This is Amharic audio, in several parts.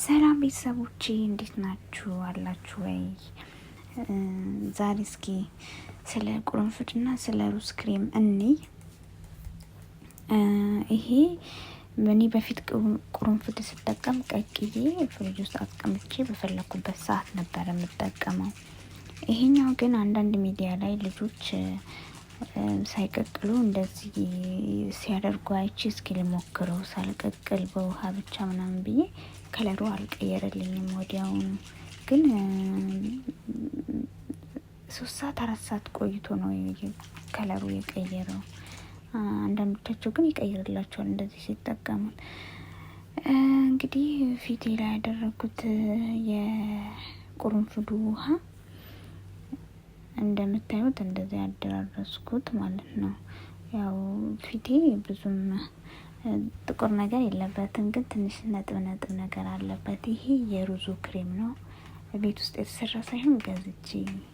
ሰላም ቤተሰቦቼ እንዴት ናችሁ? አላችሁ ወይ? ዛሬ እስኪ ስለ ቁርንፉድና ስለ ሩዝ ክሬም እንይ። ይሄ እኔ በፊት ቁርንፉድ ስጠቀም ቀቅዬ ፍሪጅ ውስጥ አስቀምጬ በፈለኩበት ሰዓት ነበር የምጠቀመው። ይሄኛው ግን አንዳንድ ሚዲያ ላይ ልጆች ሳይቀቅሉ እንደዚህ ሲያደርጉ አይቼ እስኪ ልሞክረው ሳልቀቅል በውሃ ብቻ ምናምን ብዬ ከለሩ አልቀየረልኝም ወዲያውኑ። ግን 3 ሰዓት 4 ሰዓት ቆይቶ ነው ከለሩ የቀየረው። አንዳንዶቻቸው ግን ይቀይርላቸዋል እንደዚህ ሲጠቀሙት። እንግዲህ ፊቴ ላይ ያደረኩት የቁርንፉዱ ውሃ እንደምታዩት እንደዚህ ያደራረስኩት ማለት ነው። ያው ፊቴ ብዙም ጥቁር ነገር የለበትም፣ ግን ትንሽ ነጥብ ነጥብ ነገር አለበት። ይሄ የሩዙ ክሬም ነው። ቤት ውስጥ የተሰራ ሳይሆን ገዝቼ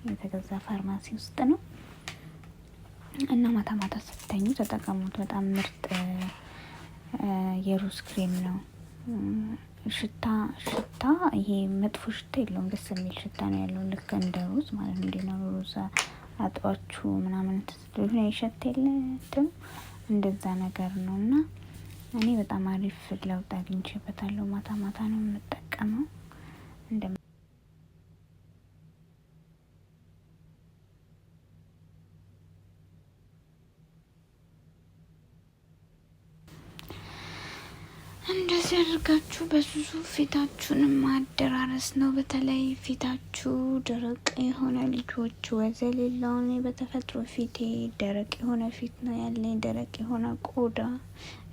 የተገዛ ፋርማሲ ውስጥ ነው እና ማታ ማታ ስትተኙ ተጠቀሙት። በጣም ምርጥ የሩዝ ክሬም ነው። ሽታ ሽታ ይሄ መጥፎ ሽታ የለውም። ደስ የሚል ሽታ ነው ያለው። ልክ እንደ ሩዝ ማለት ነው። እንዴት ነው ሩዝ አጥባችሁ ምናምን ትስትሉ ይሸት የለ እንደዛ ነገር ነው እና እኔ በጣም አሪፍ ለውጥ አግኝቼበታለሁ። ማታ ማታ ነው የምጠቀመው። እንደ እንደዚህ አድርጋችሁ በሱሱ ፊታችሁን ማደራረስ ነው። በተለይ ፊታችሁ ደረቅ የሆነ ልጆች ወዘ የሌለው፣ እኔ በተፈጥሮ ፊቴ ደረቅ የሆነ ፊት ነው ያለኝ፣ ደረቅ የሆነ ቆዳ።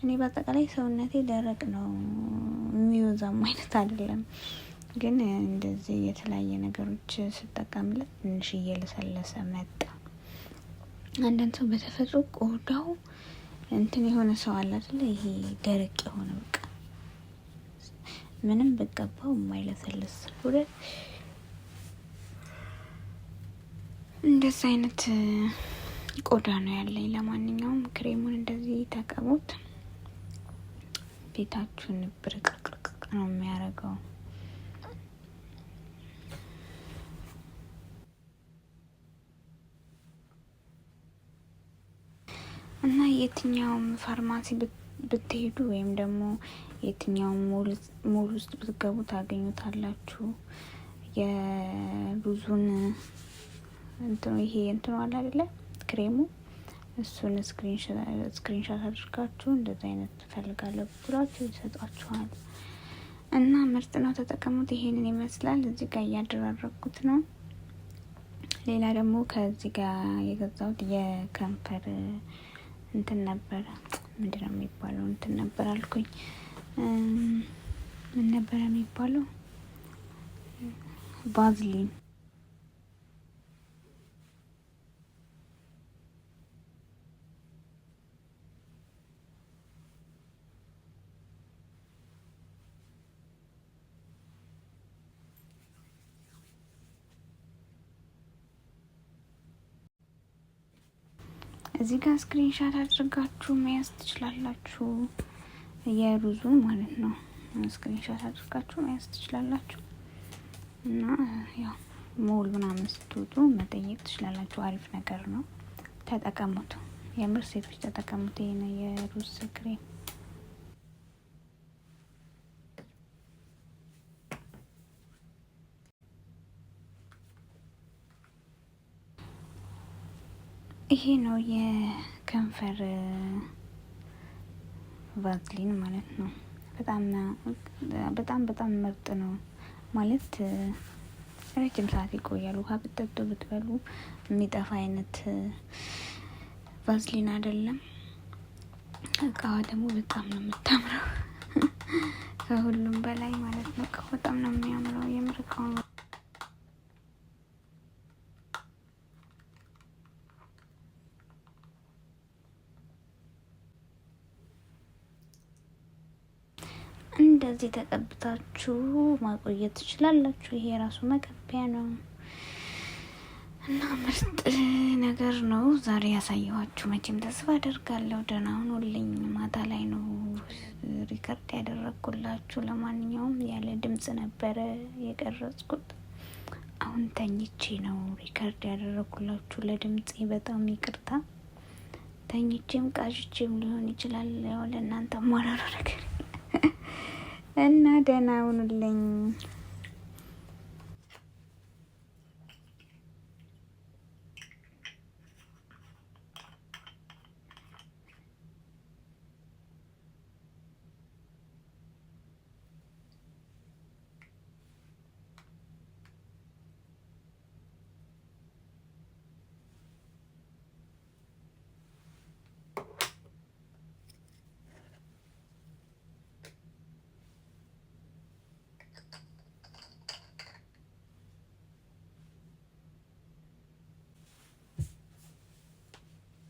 እኔ በአጠቃላይ ሰውነቴ ደረቅ ነው፣ የሚወዛም አይነት አይደለም። ግን እንደዚህ የተለያየ ነገሮች ስጠቀምለት ትንሽ እየለሰለሰ መጣ። አንዳንድ ሰው በተፈጥሮ ቆዳው እንትን የሆነ ሰው አለ አይደለ? ይሄ ደረቅ የሆነ በቃ ምንም ብቀባው የማይለሰልስ ስለሆነ እንደዚህ አይነት ቆዳ ነው ያለኝ። ለማንኛውም ክሬሙን እንደዚህ ተቀቡት፣ ፊታችሁን ብርቅርቅርቅ ነው የሚያደርገው። እና የትኛውም ፋርማሲ ብትሄዱ ወይም ደግሞ የትኛውም ሞል ውስጥ ብትገቡ ታገኙታላችሁ። የሩዙን እንትኑ ይሄ እንትኑ አለ አይደለ ክሬሙ፣ እሱን screenshot አድርጋችሁ እንደዚህ አይነት ፈልጋለሁ ብሏችሁ ይሰጧችኋል። እና ምርጥ ነው፣ ተጠቀሙት። ይሄንን ይመስላል። እዚህ ጋር እያደራረኩት ነው። ሌላ ደግሞ ከዚህ ጋር የገዛሁት የከንፈር እንትን ነበረ። ምንድነው የሚባለው? እንትን ነበር አልኩኝ። ምን ነበረ የሚባለው? ቫዝሊን። እዚህ ጋር screenshot አድርጋችሁ መያዝ ትችላላችሁ። የሩዙን ማለት ነው። screenshot አድርጋችሁ መያዝ ትችላላችሁ። እና ያው ሞል ምናምን ስትወጡ መጠየቅ ትችላላችሁ። አሪፍ ነገር ነው፣ ተጠቀሙት። የምር ሴቶች ተጠቀሙት። ይሄን የሩዝ ክሬም። ይሄ ነው የከንፈር ቫዝሊን ማለት ነው። በጣም በጣም በጣም ምርጥ ነው ማለት ረጅም ሰዓት ይቆያል። ውሃ ብትጠጡ ብትበሉ የሚጠፋ አይነት ቫዝሊን አይደለም። እቃዋ ደግሞ በጣም ነው የምታምረው ከሁሉም በላይ ማለት ነው። እቃው በጣም ነው የሚያምረው የምር እቃው። እንደዚህ ተቀብታችሁ ማቆየት ትችላላችሁ። ይሄ የራሱ መቀቢያ ነው እና ምርጥ ነገር ነው ዛሬ ያሳየኋችሁ። መቼም ተስፋ አደርጋለሁ ደህና ሁኑልኝ። ማታ ላይ ነው record ያደረግኩላችሁ። ለማንኛውም ያለ ድምጽ ነበረ የቀረጽኩት። አሁን ተኝቼ ነው record ያደረግኩላችሁ። ለድምፄ በጣም ይቅርታ። ተኝቼም ቃዥቼም ሊሆን ይችላል። ያው ለእናንተ ሞራሮ ነገር እና ደህና ሁኑልኝ።